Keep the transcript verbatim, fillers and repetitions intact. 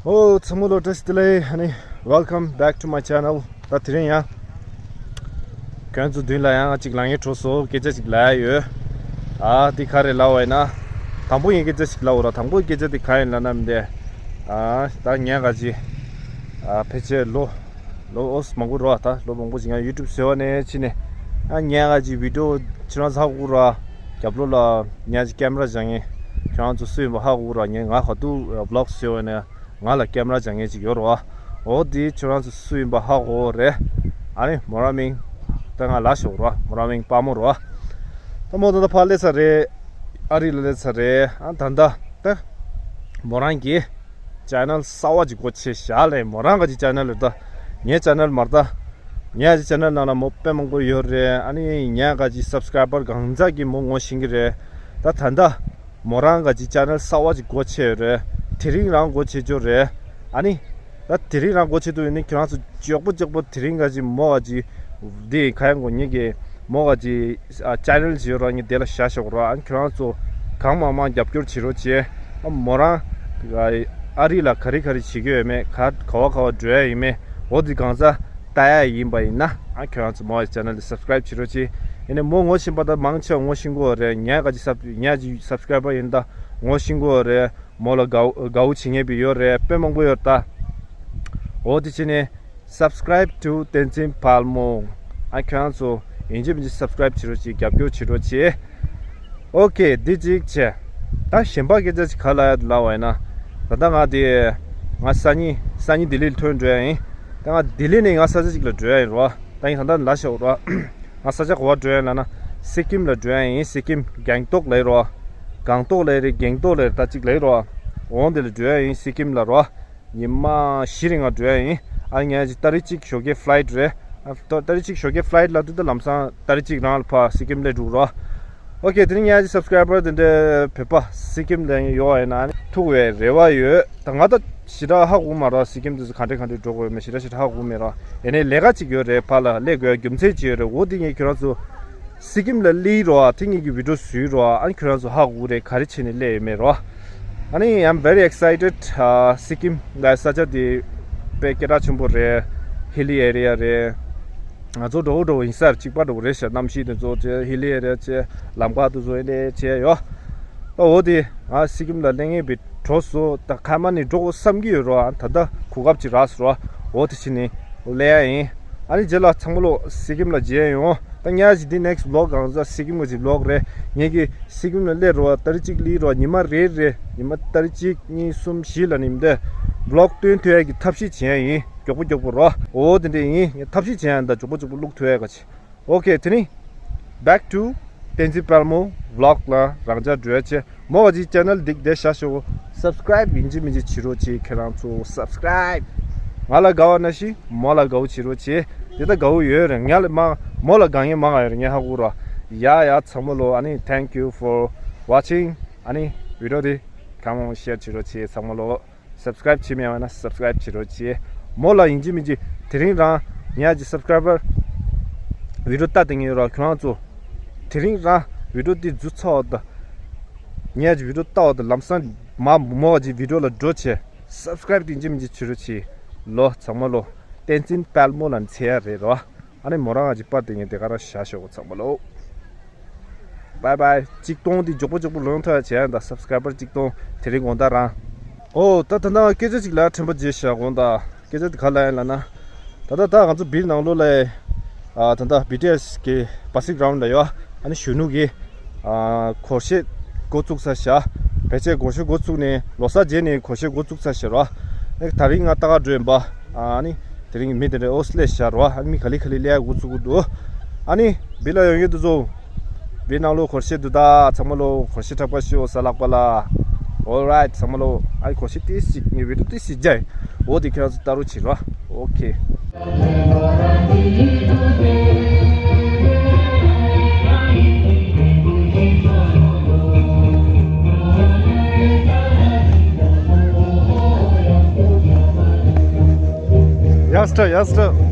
ཨོ་ཚང་མ་ལོ་བཀྲ་ཤིས་བདེ་ལེགས། ཨ་ནི་welcome back to my channel། ད་དེ་རིང་ཡང་ཁྱོད་ཚོ་མདུན་ལ་ཡང་གཅིག་ལངས་ཡས་འགྲོ་སོང་། སྐད་ཆ་གཅིག་ལབ་ཡས་ཡོད། ཨ་འདི་ག་རེ་ལབ་པ་ཡིན་ན། དང་པོ་ངས་སྐད་ཆ་ཞིག་ལབ་འོ་ར། དང་པོའི་སྐད་ཆ་དེ་ག་ཡིན་ལབ་ན་མི་འདི། ཨ་ད་ངས་ག་ཅི། ཨ་ཕལ་ཆེར་ལོ། ལོ་ཨོ་མང་པོ་རོ། ད་ལོ་མང་པོ་ཞིག་ཡང་ཡུ་ཊུབ་ཟེར་བ་ནས་ཕྱིན་ནས། ཨ་ངས་ག་ཅི་བི་ཌི་ཡོ་ཁྱེད་རང་ཚོ་ཧ་གོ་ར། རྒྱབ་ལོགས་ལ་ངས་ཅིག་ཀེམ་ར་བཞག་མཁན། ཁྱེད་རང་ཚོ་སུ་ཡིན་པ་ཧ་གོ་ར། ངས་ང་ག་དུས་བི་ལོག་ཟེར་བ་ནས་ང་ལ་ཀེམ་ར་བཞག་མཁན་ཅིག་ཡོད་རོ། འོ་དེ་ཁྱེད་རང་ཚོ་སུ་ཡིན་པ་ཧ་གོ་རེད། ཨ་ནི་མོ་རང་མིང་ད་ང་ལ་ཤོག་རོ། མོ་རང་མིང་དཔའ་མོ་རོ། ད་མོ་ད་ད་ཕར་སླེབས་ཚར་རེད། ཨ་རི་ལ་སླེབས་ཚར་རེད། ཨ་ད་ད་ད་མོ་རང་གི་ཅེ་ནལ་གསར་པ་ཅིག་སྒོ་ཕྱེ་བཞག་ལས། མོ་རང་ག་ཅི་ཅེ་ནལ་རེད། ད་ངའི་ཅེ་ནལ་མ་རེད། ད་ངའི་ཅེ་ནལ་ནང་ལ་མོ་དཔེ་མང་པོ་ཡོད་རེད། ཨ་ནི་ངའི་ག་ཅི་སབ་སི་ཀ་རའི་བར་གང་ཚ་གི་མོ་ངོ་ཤེས་ཀྱི་རེད། ད་ད་ད་མོ་རང་ག་ཅི་ཅེ་ནལ་གསར་པ་ཅིག་སྒོ་ཕྱེ་ཡོད་རེད། དེ་རིང་རང་སྒོ་ཕྱེ་ཅོ་རེད། ཨ་ནི་ད་དེ་རིང་རང་སྒོ་ཕྱེ་དུས་ཡིན་ནི་ཁྱེད་རང་ཚོ་མགྱོགས་པོ་མགྱོགས་པོ་དེ་རིང་ག་ཅི་མོ་ག་ཅི་འདི་ག་ཡང་གོ་ཉིད་ཀྱི་མོ་ག་ཅི་ཅེ་ནལ་ཅིག་ཡོད་ར། ངས་དེ་ལ་བཞག་ཤོག་ར། ཨ་ཁྱོད་རང་ཚོ་གང་མང་མང་རྒྱབ་སྐྱོར་བྱེད་རོགས་བྱེད། ཨ་མོ་རང་ཨ་རི་ལ་ག་རེ་ག་རེ་བྱེད་ཀྱི་ཡོད་མེད། ག་ག་བ་ག་བ་འགྲོ་ཡ་ཡིན་མེད། འོ་དེ་གང་ཚ་ལྟ་ཡ་ཡིན་པ་ཡིན་ན། ཨ་ཁྱོད་རང་ཚོ་མོ་ག་ཅི་ཅེ་ནལ་དེ་སབ་སི་ཀ་རའིབ་བྱེད་རོགས་བྱེད། ཡིན་ནའི་མོ་ངོ་ཤེས་པ་ད་མང་ཆེ་བ་ངོ་ཤེས་གོ་རེད། ངས་ག་ཅི་སབ་ངས་ཅི་སབ་སི་ཀ་རའི་བར་ཡིན་ད་ངོ་ཤེས་གོ་རེད། མོ་ལ་དགའ་དགའ་བོ་བྱེད་མཁན་པའི་ཡོད་རེད། དཔེ་མང་པོ་ཡོད་ད། འོ་དེ་བྱས་ནས་subscribe to Tenzin Palmo། ཨ་ཁྱོད་རང་ཚོ་ཡིན་གཅིག་མིན་གཅིག་སབ་སི་ཀ་རའིབ་བྱེད་རོགས་བྱེད། རྒྱབ་སྐྱོར་བྱེད་རོགས་བྱེད། ཨོ་ཁེ། འདི་གཅིག་བྱས། ད་གཞན་པ་སྐད་ཆ་ཅིག་ག་ལ་ཡ་ལབ་པ་ཡིན་ན། ད་ལྟ་ང་དེ་ང་སང་ཉིན་སང་ཉིན་ལྡི་ལི་ལ་ཐོན་འགྲོ་ཡ་ཡིན། ད་ང་ལྡི་ལི་ནས་ང་ས་ཆ་ཅིག་ལ་འགྲོ་ཡ་ཡིན་རོ། ད་ཡིན་ད་ལྟ་ལ་ཤོག་རོ། ང་ས་ཆ་ག་བ་འགྲོ་ཡ་ལབ་ན་སི་ཀིམ་ལ་འགྲོ་ཡ་ཡིན། སི་ཀིམ་གེང་ཏོག་ལ་ཡིན་རོ། གང་ཏོག་ལ་ཡིན་རེད། གེང་ཏོག་ལ་ཡིན་རེད། ད་ཅིག་ལ་ཡིན་རོ། འོང་དེ་ལ་འགྲོ་ཡ་ཡིན་སི་ཀིམ་ལ་རོ། ཉི་མ་བཞི་རིང་ང་འགྲོ་ཡ་ཡིན། ཨ་ངས་ཅིག་ཏ་རིག་གཅིག་ཞོགས་ཀའི་ཕ་ལའིཊ་རེད། ཨ་ཏ་ཏ་རིག་གཅིག་ཞོགས་ཀའི་ཕ་ལའིཊ་ལ་དུས་ད་ལམ་སང་ཏ་རིག་གཅིག་རང་ལ་ཕ་སི་ཀིམ་སླེབས་འགྲོ་རོ། ཨོ་ཁེ། དེ་རིང་ངའི་སབ་སི་ཀ་རའི་བར་དེ་འདྲའི་བོད་པ་སི་ཀིམ་ལ་ཡོད་པ་ཡིན་ན་ཐུག་པའི་རེ་བ་ཡོད། ད་ང་ད་ཞེ་དྲག་ཧ་གོ་མ་རེད། སི་ཀིམ་དེ་ཚོ་ག་འདྲས་ག་འདྲས་འགྲོ་དགོས་མེད་ཞེ་དྲག་ཞེ་དྲག་ཧ་གོ་མེད་ར། ཡིན་ནའི་ལས་ཀ་ཅིག་ཡོད་རེད། ཕར་ལ་སླེབས་དགོས་རྒྱུ་མཚན་ཅིག་ཡོད་རེད། འོ་དེ་ངས་ཁྱོད་རང་ཚོ་སི་ཀིམ་ལ་སླེབས་རོགས། དེ་ངས་ཀྱི་བི་ཌི་ཡོ་བཟོས་རོགས། ཨ་ནི་ཁྱོད་རང་ཚོ་ཧ་གོ་རེད། ག་རེ་བྱས་ནས་སླེབས་ཡོད་མེད་རོགས། ཨ་ནི་I'm very excited. ཨ་སི་ཀིམ་ལ་ས་ཆ་དེ་དཔེ་སྐད་གྲགས་ཆེན་པོ་རེད། ཧི་ལི་ཨེ་རི་ཡ་རེད། ང་ཚོ་འགྲོ་འགྲོ་ཡིན་སར་གཅིག་པ་འགྲོ་རེད་ཤག་གནམ་གཤིས་དེ་ཚོ་བྱས། ཧི་ལི་ཨེ་རི་ཡ་བྱས། ལམ་ཁ་དེ་ཚོ་ཨེ་འདྲས་བྱས་ཡོད། ད་འོ་དེ་ང་སི་ཀིམ་ལ་སླེབས་མཁན་བི་འགྲོ་སོང་། ད་ཁ་མ་ནི་འགྲོ་དགོས་བསམ་གྱི་ཡོད་རོ། ཨ་ད་ད་གོ་སྐབས་ཅིག་རག་སོང་རོ། འོ་དེ་ཕྱིན་ནི་སླེབས་ཡ་ཡིན། ཨ་ནི་རྗེས་ལ་ཚང་མ་ལོ་སི་ཀིམ་ལ་མཇལ་ཡོང་། ད་ཉག་ཅིག་འདི་ནེག་སི་བི་ལོག་གང་ཟག་སི་ཀིམ་གི་ཅིག་བི་ལོག་རེད། ངས་ཀྱི་སི་ཀིམ་ལ་སླེབས་རོ། ཏ་རིག་གཅིག་སླེབས་རོ། ཉི་མ་རེ་རེ་ཉི་མ་ཏ་རིག་གཅིག་གཉིས་གསུམ་བཞི་ལ་ནི་མི་འདི་བི་ལོག་སྟོན་ཐུབ་ཡ་གི་ཐབས་ཤེས་བྱེད་ཡ་ཡིན། མགྱོགས་པོ་མགྱོགས་པོ་རོ། འོ་དེ་འདྲ་ཡིན། ངས་ཐབས་ཤེས་བྱེད་ཡ་ཡིན། ད་མགྱོགས་པོ་མགྱོགས་པོ་བླུག་ཐུབ་ཡ་ག་ཅིག་ཨོ་ཁེ། དེ་ནི་back to Tenzin Palmo vlog ལ་རང་འཇགས་འགྲོ་ཡ་བྱེད། མོ་ག་ཅིག་ཅེ་ནལ་འདི་བསྡད་བཞག་ཤོག་སབ་སི་ཀ་རའིབ་ཡིན་གཅིག་མིན་གཅིག་བྱེད་རོགས་བྱེད། ཁྱེད་རང་ཚོ་སབ་སི་ཀ་རའིབ། ང་ལ་དགའ་བ་ནང་བཞིན་མོ་ལ་དགའ་བོ་བྱེད་རོགས་བྱེད། དེ་ལྟ་དགའ་བོ་ཡོད་རེད། ང་ལ་མ་མོ་ལ་དགའ་མཁན་མང་ང་ཡོད་རེད། ངས་ཧ་གོ་ར། ཡ་ཡ་ཚང་མ་ལོ། ཨ་ནི་thank you for watching། ཨ་ནི་བི་ཌི་ཡོ་དེ་གང་མང་ཤེར་བྱེད་རོགས་བྱེད། ཚང་མ་ལོ། སབ་སི་ཀ་རའིབ་བྱེད་མེད་པ་ན་སབ་སི་ཀ་རའིབ་བྱེད་རོགས་བྱེད། མོ་ལ་ཡིན་གཅིག་མིན་གཅིག་དེ་རིང་རང་ཉག་ཅིག་སབ་སི་ཀ་རའི་བར་བི་ཌི་ཡོ་ལྟ་དེ་ངེས་རོགས། ཁྱོད་རང་ཚོ་དེ་རིང་རང་བི་ཌི་ཡོ་དེ་འཛུལ་ཚར་བ་དང་། ཉག་ཅིག་བི་ཌི་ཡོ་ལྟ་བ་དང་ལམ་སང་མ་མོ་ག་ཅིག་བི་ཌི་ཡོ་ལ་འགྲོ་བྱས། སབ་སི་ཀ་རའིབ་དེ་ཡིན་གཅིག་མིན་གཅིག་བྱེད་རོགས་བྱེད། ལོ་ཚང་མ་ལོ། བསྟན་འཛིན་དཔལ་མོ་ལ་འཚེ་ཡ་རེད་རོ། ཨ་ནི་མོ་རང་ང་ཅིག་པར་དེ་ངས་དེ་ག་རང་བཞག་ཤོག་ཚང་མ་ལོ། བའི་བའི། གཅིག་སྟོང་དེ་མགྱོགས་པོ་མགྱོགས་པོ་ལོན་ཐུབ་ཡ་བྱས་ཡ། ད་སབ་སི་ཀ་རའི་བར་གཅིག་སྟོང་དེ་རིང་དགོང་དག་རང་། ཨོ་ད་ད་ལྟ་སྐད་ཆ་ཅིག་ལ་དྲན་པ་བརྗེད་ཤག་དགོངས་དག་སྐད་ཆ་དེ་ག་ལ་ཡིན་ལབ་ན། ད་ལྟ་ད་ང་ཚོ་བིར་ནང་ལོགས་ལ་ཨ་ད་ལྟ་བི་ཊི་ཨེས་གི་བྷ་སི་གི་རའུན་ཌི་ལ་ཡོད། ཨ་ནི་གཞོན་ནུ་གི་ཨ་སྒོར་གཞས་འགོ་བཙུགས་ཚར་ཤག་ཕལ་ཆེར་སྒོར་གཞས་འགོ་བཙུགས་ནས་ལོ་གསར་རྗེས་ནས་སྒོར་གཞས་འགོ་བཙུགས་ཚར་ཤག་རོ། ཨ་ད་རིང་ང་ལྟ་ག་འགྲོ་ཡིན་པ། ཨ་ནི་དེ་རིང་མི་དེ་འདྲ་ཨོ་སི་ལེ་ཤར་བ། ཨ་ནི་མི་ག་ལེ་ག་ལེ་ལེ་འགོ་བཙུགས་ཀྱི་འདུག་ཨ་ནི་བི་ལ་ཡོང་ཡོད་དུ་བཟོ། བི་ནང་ལོ་སྒོར་གཞས་འདུག་ད་ཚང་མ་ལོ་སྒོར་གཞས་འཁྲབ་པ་ཤོག་ས་ལག་པ་ལ། Alright ཚང་མ་ལོ། ཨ་ནི་སྒོར་གཞས་ཏིས་ཅིག་ངས་བི་ཌི་ཡོ་ཏིས་ཅིག་རྒྱག་ཡིན། འོ་དེ་ཁྱེད་རང་ཚོ་ལྟ་རོགས་བྱེད་རོགས། ཨོ་ཁེ། ཡ་སྟྲ་ཡ་སྟྲ།